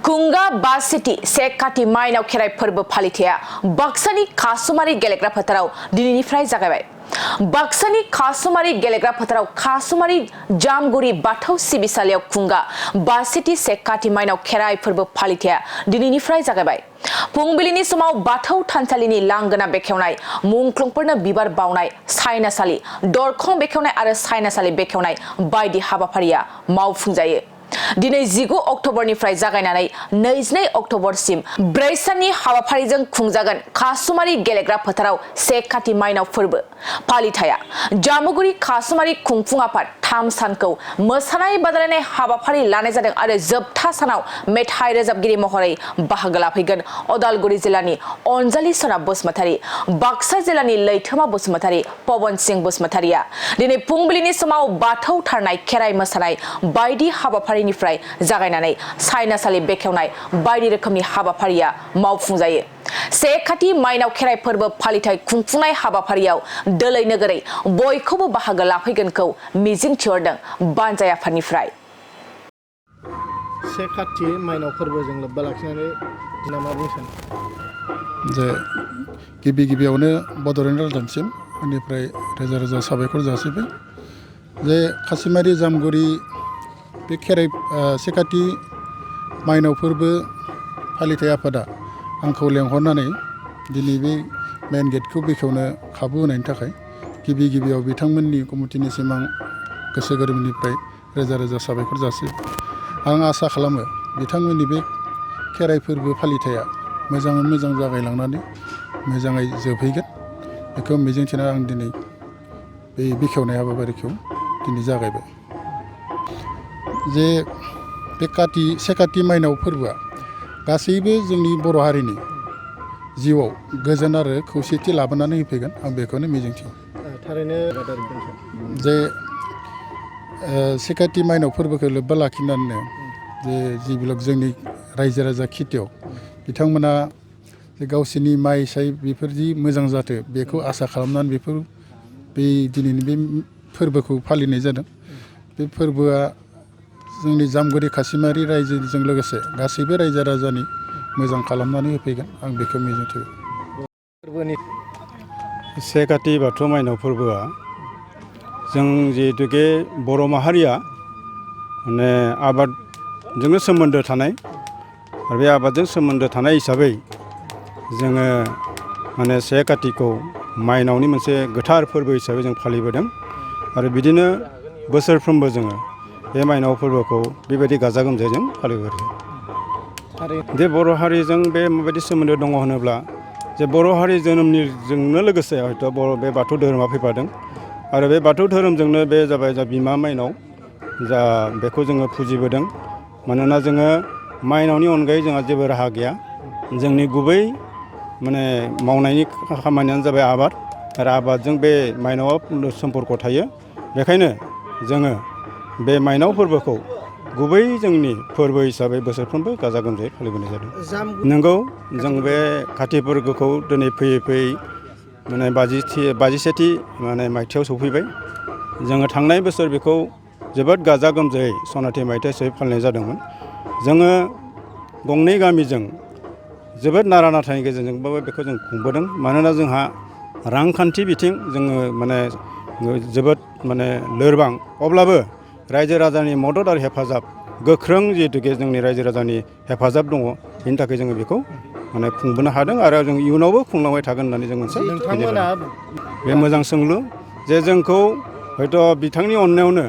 कुंगा बासिटी से काटी माइनाव खेराइ फोरबो फालिथाया बाक्सानि कासुमारि गेलेग्रा फोथाराव दिनैनिफ्राय जागायबाय। बाक्सानि कासुमारि गेलेग्रा फोथाराव कासुमारि जामगुरि बाथौ सिबिसालियाव कुंगा बासिटी से काटी माइनाव खेराइ फोरबो फालिथाया दिनैनिफ्राय जागायबाय। फुंबिलिनि समाव बाथौ थानसालिनि लांगोना बेखेवनाय, मुंख्लंफोरनो बिबार बावनाय, सायनासालि, दरखं बेखेवनाय आरो सायनासालि बेखेवनाय बायदि हाबाफारिया मावफुंजायो। दिनै 19 अक्ट'बरनिफ्राय जागायनानै 22 अक्ट'बरसिम 4 साननि हाबाफारिजों खुंजागोन कासुमारि गेलेग्रा फोथाराव से काटी माइनाव फोरबो फालिथाया। जामुगुरि कासुमारि खुंफुं आफाद 3 सानखौ मोसानाय बादायलायनाय हाबाफारि लानाय जादों आरो जोबथा सानाव मेथाइ रोजाबगिरि महरै बाहागो लाफैगोन उदालगुरि जिल्लानि अनजालि सोनाब बसुमतारी, बाक्सा जिल्लानि लैथोमा बसुमतारी, पवन सिंह बसुमतारीया दिनै फुंबिलिनि समाव बाथौ थारनाय, खेराइ मोसानाय बायदि हाबाफारिनिफ्राय जागायनानै सायनासालि बेखेवनाय बायदि रोखोमनि हाबाफारिया मावफुंजायो। से काटी माइनाव खेराइ फोरबो फालिथाय खुंफुंनाय हाबाफारियाव दोलै नोगोरै बयखौबो बाहागो लाफैगोनखौ मिजिं थिहरदों बानजाय आफादनिफ्राय। से काटी माइनाव फोरबोजों लोब्बा लाखिनानै मा बुंनो जे गिबियावनो बड'लेण्ड रादाबसिम आंनिफ्राय रोजा रोजा साबायखर जासिबाय जे कासुमारि जामगुरि बे खेराइ से काटी माइनाव फोरबो फालिथाय आफादा आंखौ लेंहरनानै दिनै बे मेन गेटखौ बेखेवनो खाबु होनायनि थाखाय गिबियाव बिथांमोननि कमिटिनिसिम आं गोसो गोरबोनिफ्राय रोजा रोजा साबायखर जासिबाय। आं आसा खालामो बिथांमोननि बे खेराइ फोरबो फालिथाया मोजाङै मोजां जागायलांनानै मोजाङै जोबहैगोन बेखौ मिजिंथिना आं दिनै बे बेखेवनाय हाबाफारिखौ दिनै जागायबाय। जे बे से काटी माइनाव फोरबोआ गासैबो जोंनि बर' हारिनि जिउआव गोजोन आरो खौसेथि लाबोनानै होफैगोन आं बेखौनो मिजिंथियो। थारैनो जे से काटी माइनाव फोरबोखौ लोब्बा लाखिनानैनो जे जिबिलक जोंनि रायजो राजा खिथियक बिथांमोना जे गावसोरनि माइ साय बेफोरदि मोजां जाथो बेखौ आसा खालामनानै बे दिनैनि बे फोरबोखौ फालिनाय जादों। बे फोरबोआ जोंनि जामगुरि कासुमारि रायजोजों लोगोसे गासैबो रायजो राजानि मोजां खालामनानै होफैगोन आं बेखौ मिजिंथियो। से काटी बाथौ माइनाव फोरबोआ जों जिहेतुके बर' माहारिया माने आबादजोंनो सोमोन्दो थानाय आरो बे आबादजों सोमोन्दो थानाय हिसाबै जोङो माने से काटीखौ माइनावनि मोनसे गोथार फोरबो हिसाबै जों फालिबोदों आरो बिदिनो बोसोरफ्रोमबो जोङो बे माइनाव फोरबोखौ बेबायदि गाजा गोमजायै जों फालिबोदों। जे बर' हारिजों बे माबायदि सोमोन्दो दङ होनोब्ला जे बर' हारि जोनोमनिजोंनो लोगोसे हयथ' बे बाथौ धोरोमा फैफादों आरो बे बाथौ धोरोमजोंनो बे जाबाय बिमा माइनाव बेखौ जोङो फुजिबोदों। मानोना जोङो माइनावनि अनगायै जोंहा जेबो राहा गैया। जोंनि गुबै माने मावनायनि खामानियानो जाबाय आबाद आरो आबादजों बे माइनावआ सम्पर्क थायो। बेखायनो जोङो बे माइनाव फोरबोखौ गुबै जोंनि फोरबो हिसाबै बोसोरफ्रोमबो गाजा गोमजायै फालिबोनाय जादों। नंगौ जों बे काति फोरबोखौ दिनै फैयै माने 57थि माने मायथाइयाव सौफैबाय। जोङो थांनाय बोसोर बेखौ जोबोद गाजा गोमजायै सनाथि मायथाइसोयै फालिनाय जादोंमोन। जोङो गंनै गामिजों जोबोद नारा नाथानि गेजेरजोंबाबो बेखौ जों खुंबोदों। मानोना जोंहा रांखान्थि बिथिं जोङो माने जोबोद माने लोरबां, अब्लाबो रायजो राजानि मदद आरो हेफाजाब गोख्रों जिहेतुके जोंनि रायजो राजानि हेफाजाब दङ, बेनि थाखाय जोङो बेखौ माने खुंबोनो हादों आरो जों इयुनावबो खुंलांबाय थागोन होननानै जों मोनसे बे मोजां सोंलु जे जोंखौ हयथ' बिथांनि अननायावनो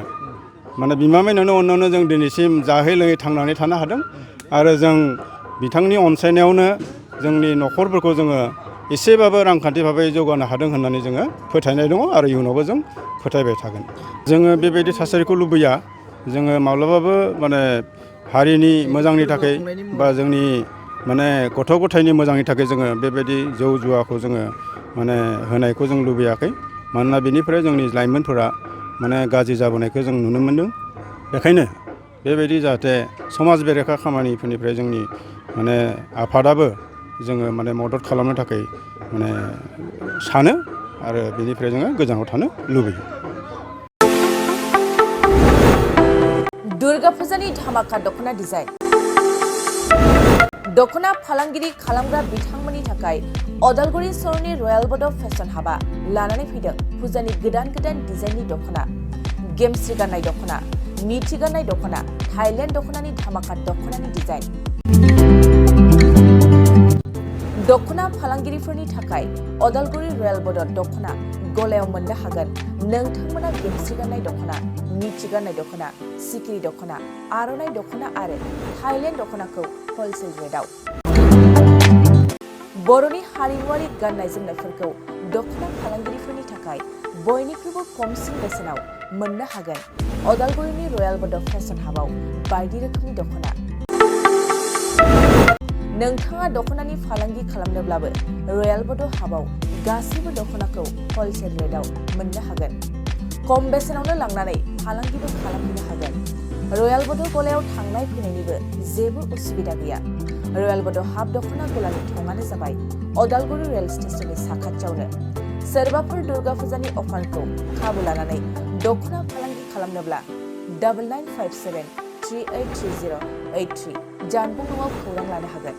माने बिमा माइनावनि अननायावनो जों दिनैसिम जाहै लोङै थांनानै थानो हादों आरो जों बिथांनि अनसायनायावनो जोंनि न'खरफोरखौ जोङो एसेबाबो रांखान्थि भाबै जौगानो हादों होननानै जोङो फोथायनाय दङ आरो इयुनावबो जों फोथायबाय थागोन। जोङो बेबायदि थासारिखौ लुबैया। जोङो माब्लाबाबो माने हारिनि मोजांनि थाखाय बा जोंनि माने गथ' गथायनि मोजांनि थाखाय जोङो बेबायदि जौ जुवाखौ जोङो माने होनायखौ जों लुबैयाखै। मानोना बेनिफ्राय जोंनि लाइमोनफोरा माने गाज्रि जाबोनायखौ जों नुनो मोनदों। बेखायनो बेबायदि जाहाथे समाज बेरेखा खामानिफोरनिफ्राय जोंनि माने आफादाबो जोङो माने मदद खालामनो थाखाय माने सानो आरो बेनिफ्राय जोङो गोजानाव थानो लुबैयो। दुर्गा फुजानि धामाका दख'ना डिजाइन दखना फालांगिरि खालामग्रा बिथांमोननि थाखाय अदालगुरि सहरनि रयेल बड' फेशन हाबा लानानै फैदों फुजानि गोदान गोदान डिजाइननि दखना, गेमस्रि गाननाय दखना, मिथि गाननाय दखना, थाइलेण्ड दखनानि धामाका दखनानि डिजाइन। दखना फालांगिरिफोरनि थाखाय अदालगुरि रयेल बड' दखना गलायाव मोननो हागोन नोंथांमोना गेमस्रि गाननाय दखना, मिथि गाननाय दखना, सिखिरि दखना, आर'नाइ दखना आरो थाइलेण्ड दखनाखौ हलसेल रेटआव। बर'नि हारिमुआरि गाननाय जोमनायफोरखौ दखना फालांगिरिफोरनि थाखाय बयनिख्रुइबो खमसिन बेसेनाव मोननो हागोन अदालगुरिनि रयेल बड' फेशन हाबाव बायदि रोखोमनि दखना। नोंथाङा दखनानि फालांगि खालामनोब्लाबो रयेल बड' हाबाव गासैबो दखनाखौ हलसेल रेटआव मोननो हागोन। खम बेसेनावनो लांनानै फालांगिबो खालामनो हागोन। रयेल बड' गलायाव थांनाय फैनायनिबो जेबो उसुबिदा गैया। रयेल बड' हाब दखना गलानि थंआनो जाबाय अदालगुरि रेल स्टेशननि साखाथियावनो। सोरबाफोर दुर्गा फुजानि अफारखौ खाबु लानानै दखना फालांगि खालामनोब्ला 9957383083 जानबुं नङाव खौरां लानो हागोन।